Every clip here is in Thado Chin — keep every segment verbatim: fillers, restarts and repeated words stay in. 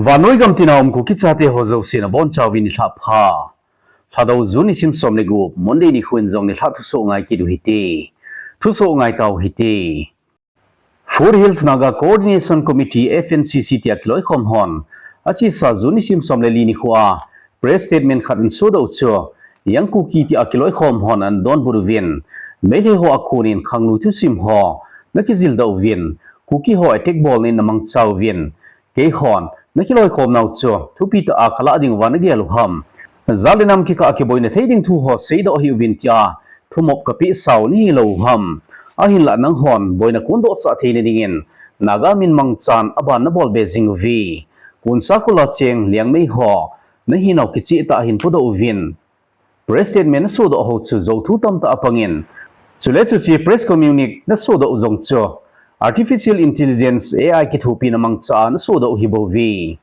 Vannoi gam tina um Kuki chate ho jouse nabonchauvin nilhah pha. Lhadou June nisim som le gup, Monday nikho in jong nilhah thusoh ngai kit u hite. Thusoh ngai tau hite. Foothills Naga Coordination Committee, F N C C, tia kiloikhom hon achesa June nisim som le li nikho a press statement khat ahin sodoh u chu, Young Kuki tia kiloikhom hon ana donbut uvin, Meitei ho a konin khanglui thusim ho nakijil doh uvin, Kuki ho attack bolna in namangcha uvin, keihon nakiloikhom nau chu thupi tah a kalah ding uva nagel u ham? Jat le nam kikah a kiboina thei ding thu ho seidoh hih uvin tia thumop kapeh sau nahi lou u ham? Ahinlah nanghon boina kondohsah theina dingin Naga min mangchan aban nabol be jing uve. Konsa khola cheng Liangmei ho nahinau kicheh tah a hin podoh uvin, press statement nasodoh ho chu jouthu tamtah apangin, chule chuche press communique nasodoh jong chu artificial intelligence, A I, kithopina mangcha a nasodoh u hibouve.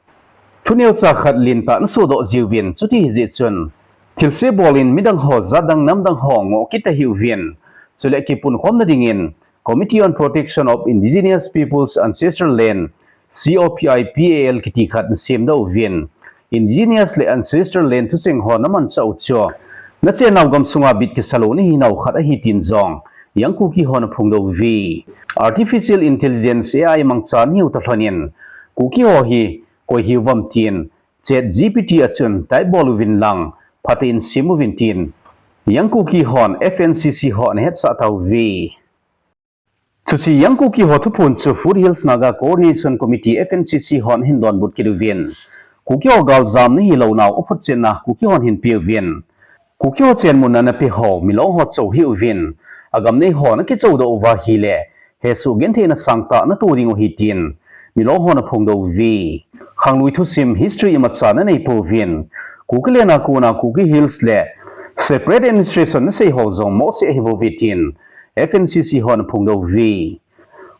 Thu neocha khat lentah nasodoh jiuvin, chuti hijeh chun thilse bolin midang ho, jatdang namdang ho ngoh kit tahih uvin, chule kipunkhomna dingin Committee on Protection of Indigenous Peoples' Ancestral Land, C O P I P A L, kiti khat nasemdoh uvin, Indigenous le Ancestral Land thucheng ho namanchah u chu nachennau gamsunga bit kisalou nahinau khat ahi tin jong Young Kuki hon aphongdoh uve. Artificial Intelligence, A I, mangcha nahiu talhonin Kuki ho hi koi hiuvem tin Chat G P T a chun type bol uvin lang, phatah in sem uvin tin Young Kuki hon F N C C ho ana hetsah tauve. Chuche Young Kuki ho thuphon chu Foothills Naga Coordination Committee, F N C C, hon ahin donbut kit uvin, Kuki ho galjam nahi lounau aphotchetna Kuki hon ahin peuvin, Kuki ho chenmunna napeh ho Milong ho cho hih uvin, agam nei ho nakichodoh uva ahile hesoh gentheina sangtah nato ding u ahi tin Milong hon aphongdoh uve. Khanglui thusim, history imacha nanei pouvin, Kuki land a kona Kuki Hills le separate administration nasei ho jong mohseh ahibouve tin F N C C hon aphongdoh uve.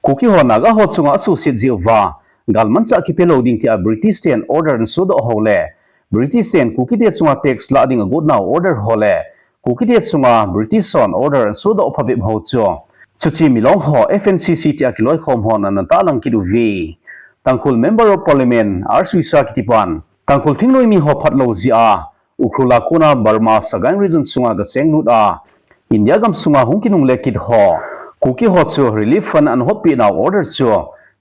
Kuki ho Naga ho chunga asuhset jeh uva galmanchah kipe lou ding tia British ten order ana sodoh ho le, British ten Kuki te chunga tax lah ding agotnau order ho le, Kuki te chunga British hon order ana sodoh phabep ho chu, chuche Milong ho F N C C tia kiloikhom hon ana tahlang kit uve. Tangkhul Member of Parliament R Soisa kitipan, Tangkhul thingnoimi ho phatlou jeh a Ukhrul a kona Burma Sagaing Region sunga gachenglut a, India gamsunga hung kinungle kit ho Kuki ho chu relief fund ana hoppehnau order chu,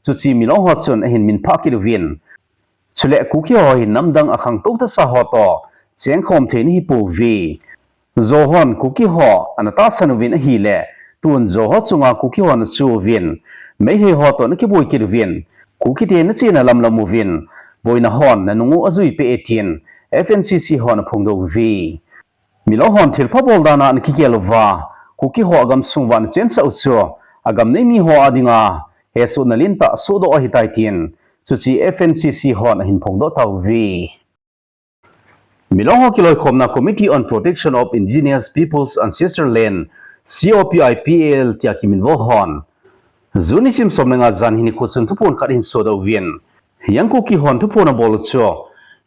chuche Milong ho chun ahin minphah kit uvin, chule Kuki ho hi namdang akhangtou tasa ho toh chengkhom thei nahi pouve. Zo hon Kuki ho ana tahsan uvin ahile, tun Zo ho chunga Kuki ho nachu uvin, Meitei ho toh nakiboi kit uvin, Kuki te nachena lamlam uvin, boina hon nanung u ajui peh e tin F N C C hon aphongdoh uve. Milong hon thilpha bol dan a ana kigel uva, Kuki ho agamsung uva ana chensah u chu, agam neimi ho a dinga hesohna lentah sohdoh ahitai tin, chuche F N C C hon ahin phongdoh tauve. Milong ho kiloikhomna Committee on Protection of Indigenous Peoples' Ancestral Land, C O P I P A L, tia kiminvo hon June nisim som le nga janhi nikho chun thuphon khat ahin sodoh uvin, Young Kuki hon thuphon abol u chu,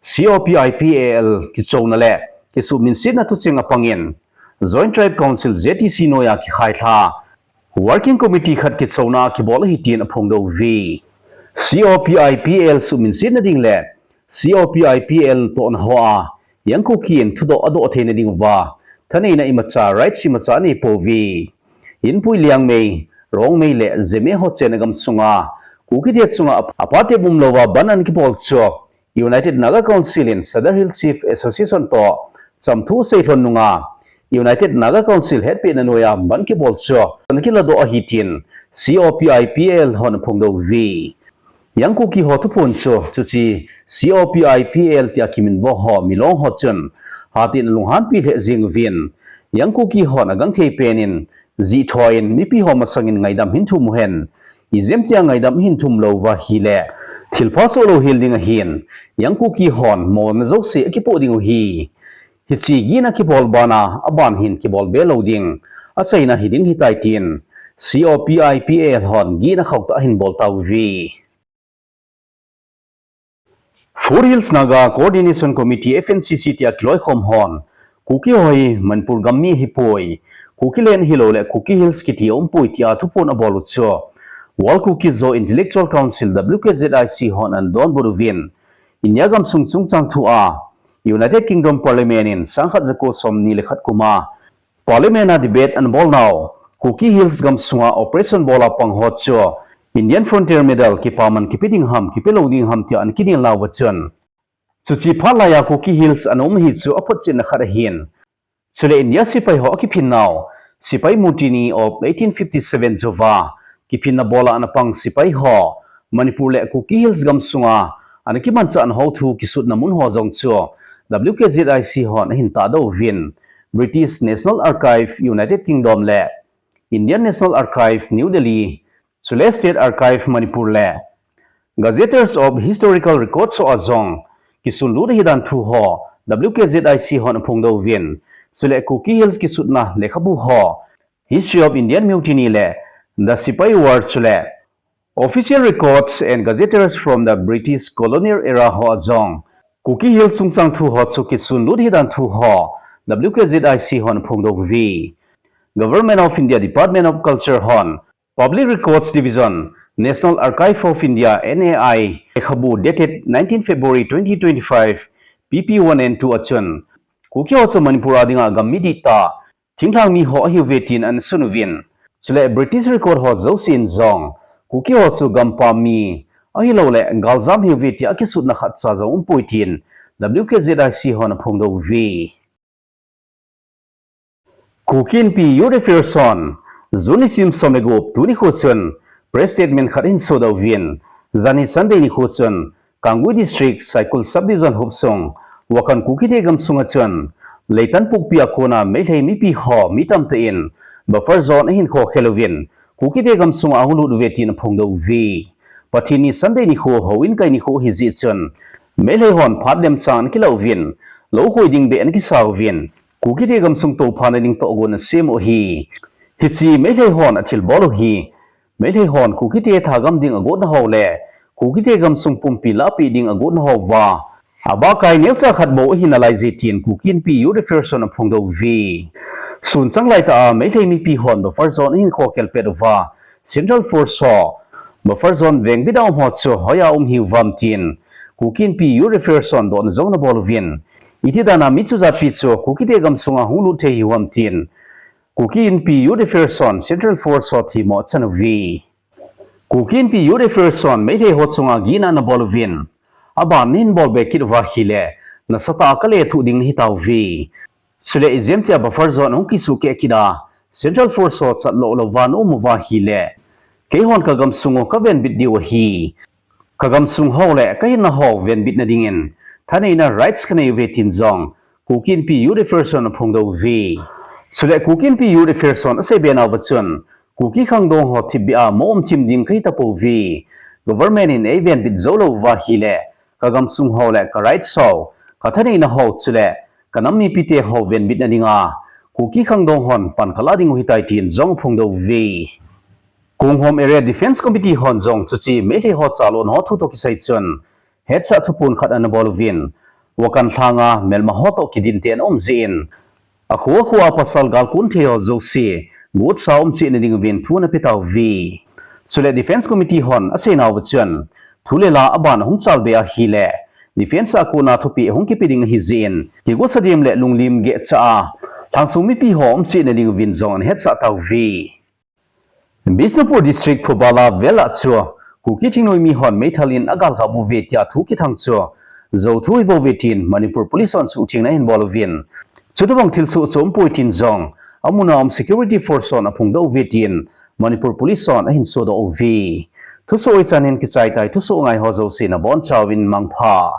C O P I P A L kichouna le kisuhminsetna thucheng apangin, Joint Tribe Council, J T C, noiya kikhailha Working Committee khat kichouna a kibol ahi tin aphongdoh uve. C O P I P A L suhminsetna ding le C O P I P A L tohna hoa Young Kuki in thudoh adoh theina ding uva thaneina imacha, right imacha anei pouve. Inpui Liangmei, Rongmei le Zeme ho chenna gamsunga Kuki te chunga ap-, apatep umlouva bandh ana kibol chu, United Naga Council in Sadar Hill Chief Association toh chamthu seilhon nunga United Naga Council hetpehna noiya bandh kibol chu ana kiladoh ahi tin C O P I P A L hon aphongdoh uve. Young Kuki ho thuphon chu, chuche C O P I P A L tia kiminvo ho Milong ho chun hatah in alunghanpi lheh jeng uvin, Young Kuki hon agangthei pen in jih thoi in mipi ho masangin ngaidam hin thum uhen. Ijemtia ngaidam ahin thum louva ahile, thilpha soh louhel ding ahin, Young Kuki hon mona jouse akipoh ding u ahi. Hiche gihna kibol bana aban hin kibol be lou ding achaina hiding ahitai tin C O P I P A L hon gihna khauhtah ahin bol tauve. Foothills Naga Coordination Committee, F N C C, tia kiloikhom hon Kuki ho hi Manipur gam mi ahipoi, Kuki land ahilou le Kuki Hills kiti aumpoi tia thuphon abol u chu, World Kuki Zo Intellectual Council, W K Z I C, hon ana donbut uvin, India gamsung chungchang thu a United Kingdom Parliament in sangkhat jako somni le khat kum a Parliament a debate ana bol nau Kuki Hills gamsunga operation bol a pang ho chu Indian Frontier Medal kipaman kipe ding ham, kipe lou ding ham tia ana kinel nauva chun, chuche phat laiya Kuki Hills ana um hi chu aphotchetna khat ahin. Chule India sepai ho akiphin nau, Sepai Mutiny of eighteen fifty-seven jouva kiphinna bol a ana pang sepai ho, Manipur le Kuki Hills gamsunga ana kimanchah nau thu kisutna mun ho jong chu W K Z I C hon ahin tahdoh uvin, British National Archive, United Kingdom le Indian National Archive, New Delhi, chule State Archive, Manipur le Gazetteers of Historical Records ho a jong kisunlut ahidan thu ho W K Z I C hon aphongdoh uvin, chule Kuki Hills kisutna lekhabu ho, History of Indian Mutiny le The Sepoy War chule Official Records and Gazetteers from the British Colonial Era ho a jong Kuki Hills chungchang thu ho chu kisunlut ahidan thu ho W K Z I C hon aphongdoh uve. Government of India Department of Culture hon Public Records Division, National Archive of India, N A I, lekhabu dated nineteen February twenty twenty-five, P P one N two a chun, Kuki ho chu Manipur a dinga gam mi dihtah, thinglhang mi ho ahiuve tin ana sun uvin. Chule British record ho jousen jong, Kuki ho chu gampam mi, ahilouleh galjam ahiuve tia kisutna khatcha jong umpoi tin W K Z I C hon aphongdoh uve. Kuki Inpi Youth Affairs hon, June nisim som le gup tuni nikho chun press statement khat ahin sodoh uvin, janhi Sunday nikho chun Kangpokpi District, Saikul Subdivision hopsung, Wakan Kukite gamsunga chun, Leitan Pokpi a kona Meitei mipi ho mi tamtah in buffer zone ahin khokhel uvin, Kukite gamsunga ahung lut uve tin aphongdoh uve. Pathen ni Sunday nikho, houin kai nikho ahi jeh chun, Meitei hon phat lemchang ana kilah uvin, lou khoi ding beh ana kisa uvin, Kukite gamsung tophana ding tohgon ana sem u ahi. Hiche Meitei hon athilbol u hi, Meitei hon Kukite thagam ding agotna ho le Kukite gamsung pumpi lahpeh ding agotna ho uva abakai neocha khat bou ahi nalai jeh tin Kuki Inpi Youth Affairs hon aphongdoh uve. Sunchang laitah a Meitei mipi hon buffer zone ahin khokhel pet uva, Central Force ho buffer zone vengbit a um ho chu hoiya um ahiuvam tin Kuki Inpi Youth Affairs hon dohna jong ana bol uvin, iti dana mi chujatpi chu Kukite gamsunga hung lut thei ahiuvam tin Kuki Inpi Youth Affairs hon Central Force ho themmo achan uve. Kuki Inpi Youth Affairs hon Meitei ho chunga gihna ana bol uvin, aban nahin bolbe kit uva ahile, nasatah a kalethuh ding nahi tauve. Chule ijemtia buffer zone hung kisuhkeh kit a, Central Force ho chatloh louva na um uva ahile, keihon kagamsung u kavenbit diu ahi. Kagamsung ho le kahinna ho venbitna dingin thaneina rights kanei uve tin jong Kuki Inpi Youth Affairs hon aphongdoh uve. Chule Kuki Inpi Youth Affairs hon aseibe nauva chun, Kuki khangdong ho thipbeh a mo um thim ding kahi tapouve. Government in eivenbit joulou uva ahile, kagamsung ho le ka rights ho, kathaneina ho chule kanam mipite ho venbitna dinga Kuki khangdong hon pan kalah diu ahitai tin jong aphongdoh uve. Konghom Area Defence Committee hon jong chuche Meitei ho chalona ho thu toh kisai chun, hetsah thupon khat ana bol uvin, Wakan lhanga melma ho toh kidinte ana um jeh in, akhu akhu a pasal galkon thei ho jouse, gotsa um cheh na diuvin thu ana pe tauve. Chule Defence Committee hon asei nauva chun, thu le la aban ahung chalbe ahile, Defence a kona thupeh hung kipe ding ahi jeh in, kigosa dem le lunglim gehcha a, lhangsung mipi ho um cheh na diuvin jong ana hetsah tauve. Bishnupur District Phubala vel a chu Kuki thingnoi mi hon meithal in agalkap uve tia thu kithang chu jouthu ahibouve tin Manipur Police hon suhthengna ahin bol uvin, chutobang thilsoh chu umpoi tin jong amun a um Security Force hon aphongdoh uve tin Manipur Police hon ahin sodoh uve. Thusoh hichan hin kichai tai, thusoh ngai ho jouse nabonchauvin mangpha.